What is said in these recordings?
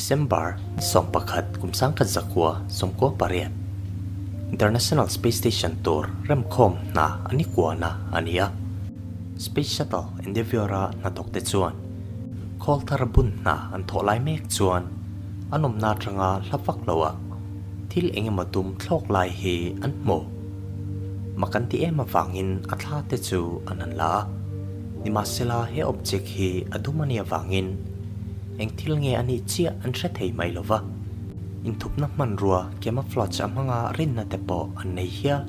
December ni 11 kum 1998 International Space Station tur remkhawm hna an i kuahna a ni a. Space Shuttle Endeavour-a hnathawkte chuan khawl thar bun hna an thawh lai mek chuan an awmna atanga hla vak loah thil engemaw tum thlawk lai hi an hmu. Mak an ti em avangin a thla te chu an han la a, nimahsela he object hi a dum a nih avangin eng thil nge a nih chiah an hre thei mai lo va, inthupna hmanrua camouflage a hmanga rinna te pawh an nei hial.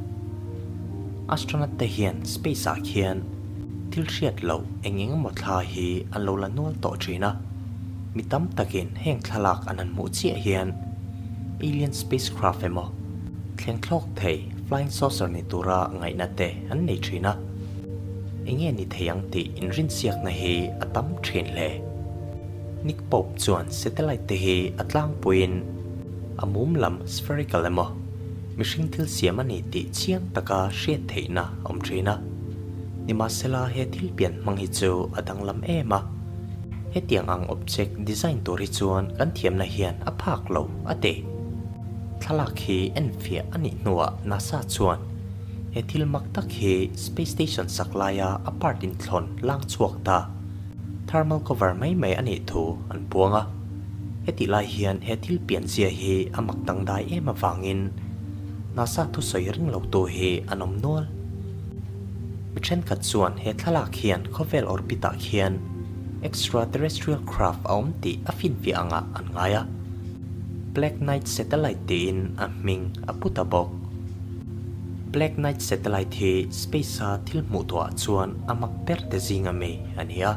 Astronaut te hian space ah khian thil hriat loh eng eng emaw thla hi an lo la nual tawh thin a, mi tam takin heng thlalak an han hmuh chiah hian alien spacecraft emaw thleng thlawk thei flying saucer ni tura ngaihna te an nei thin a, eng nge ni thei ang tih inrinsiakna hi a tam thin hle. Nick Pope chuan satellite te hi a tlangpuiin a mum lam spherical emaw mihring thil siam a ni tih chiang taka hriat theihna a awm thin a. Nimahsela he thil pian hmang hi chu a danglam em a, hetiang ang object design tur hi chuan kan thiamna hian a phak lo a ti. Thlalak hi enfiah a nih hnuah NASA chuan he thil mak tak hi space station sak laia a part inthlawn lang chhuak ta thermal cover mai mai a nih thu an puang a. Hetih lai hian he thil pianzia hi a mak dangdai em avangin NASA thusawi ring lo tu hi an awm nual. Mi thenkhat chuan he thlalak hian khawvel orbit ah khian extraterrestrial craft a awm tih a finfiah angah an ngai a. Black Knight Satellite tiin a hming a pu ta bawk. Black Knight Satellite hi space-a thil hmuh tawhah chuan a mak ber te zinga mi a ni a.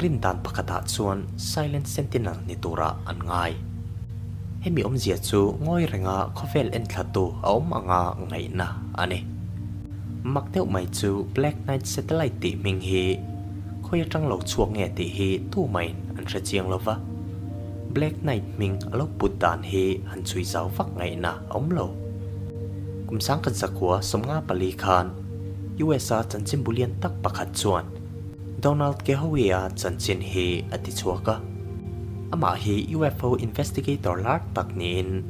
Rin dan pakhatah chuan Silent Sentinel ni turah an ngai. Hemi awmzia chu ngawi renga khawvel enthlatu a awm anga ngaihna a ni. Mak deuh mai chu Black Knight Satellite tih hming hi khawi atang lo chhuak nge tih hi tu maiin an hre chiang lo va. Black Knight hming a lo put dan hi han chhui zau vak ngaihna a awm lo. Kum 1954 khan USA chanchinbu lian tak pakhat chuan Donald Kehoe-a chanchin hi a ti chhuak a. Amah hi UFO investigator lar tak niin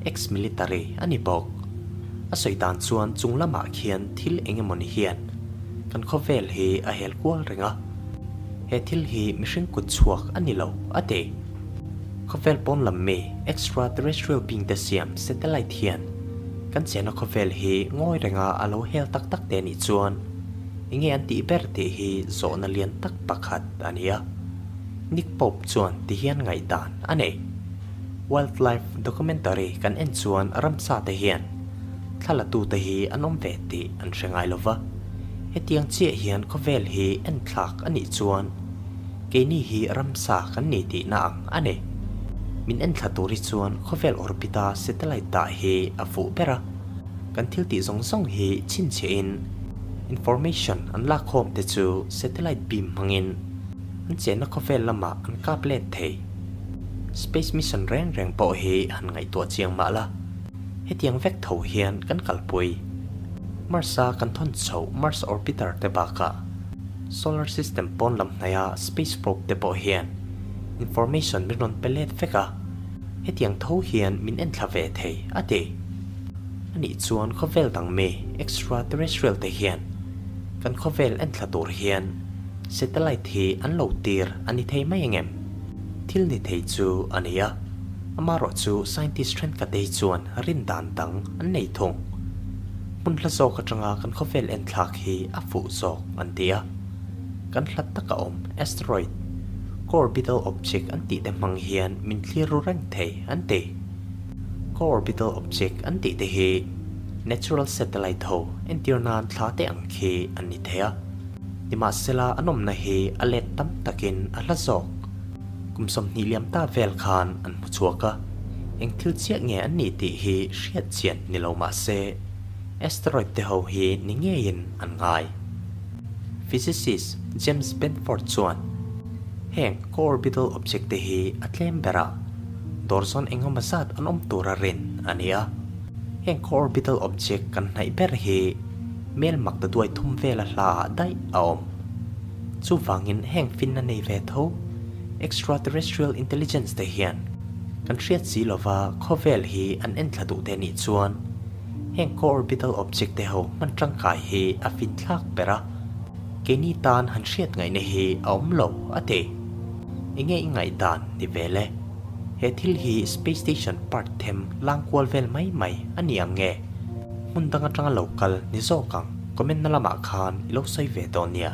ex-military a ni bawk. A sawi dan chuan chung lamah khian thil eng emawni hian kan khawvel hi a hel kual reng a, he thil hi mihring kut chhuak a ni lo, a ti. Khawvel pawn lam mi extraterrestrial being te siam satellite hian kan chena khawvel hi ngawi renga a lo hel tak tak te nih chuan Enge an tih ber tih hi zawhna lian tak pakhat a ni a. Nick Pope chuan ti hian ngaihdan a nei. Wildlife documentary kan en chuan ramsa te hian thlalatute hi an awm ve tih an hre ngai lo va. Hetiang chiah hian khawvel hi en thlak a nih chuan keini hi ramsa kan ni tihna ang a ni. Min en thla tur hi chuan khawvel orbit-a satellite dah hi a fuh ber a. Kan thil tih zawng zawng hi chhinchhiahin information an lakkhawm te chu satellite beam hmangin an chenna khawvel lamah an kap let thei. Space mission reng reng pawh hi han ngaihtuah chiang mah la, hetiang vek tho hian kan kalpui. Mars-a kan thawn chhoh Mars orbiter te bakah solar system pawn lam hnaia space probe te pawh hian information min rawn pe let vek a, hetiang tho hian min enthla ve thei a ti. Anih chuan khawvel dang mi extraterrestrial te hian kan khawvel en thla tur hian satellite hi an lo tir a ni thei mai engem? Thil ni thei chu a ni a, amaherawh chu scientist thenkhat te hi chuan rin dan dang an nei thung. Hmun hla zawk atanga kan khawvel en thlak hi a fuh zawk an ti a, kan hlat taka awm asteroid, co-orbital object an tih te hmang hian min thlir ru reng thei an ti. Co-orbital object an tih te hi natural satellite ho entir nan thla te ang khi an ni thei a, nimahsela an awmna hi a let tam takin a hla zawk. Kum 20 liam ta vel khan an hmu chhuak a, eng thil chiah nge an nih tih hi hriat chian ni lo mah se asteroid te ho hi ni ngeiin an ngai. Physicist James Benford chuan heng co-orbital object te hi a tlem ber a, Dawr zawn engemaw zat an awm tura rin a ni a, heng co-orbital object kan hnaih ber hi mel mak ta duai thum vela hla ah daih a awm. Chuvangin heng finna nei ve tho extraterrestrial intelligence te hian Kan hriat si lova khawvel hi an enthla duh te nih chuan heng co-orbital object te ho hman tangkai hi a finthlak ber a, keini tan han hriat ngaihna hi a awm lo a ti. Enge i ngaihdan ni vel e? He thil hi space station part them lang kual vel mai mai a ni ang nge? Hmun dang atanga lo kal ni zawk ang comment na lamah khan i lo sawi ve dawn nia.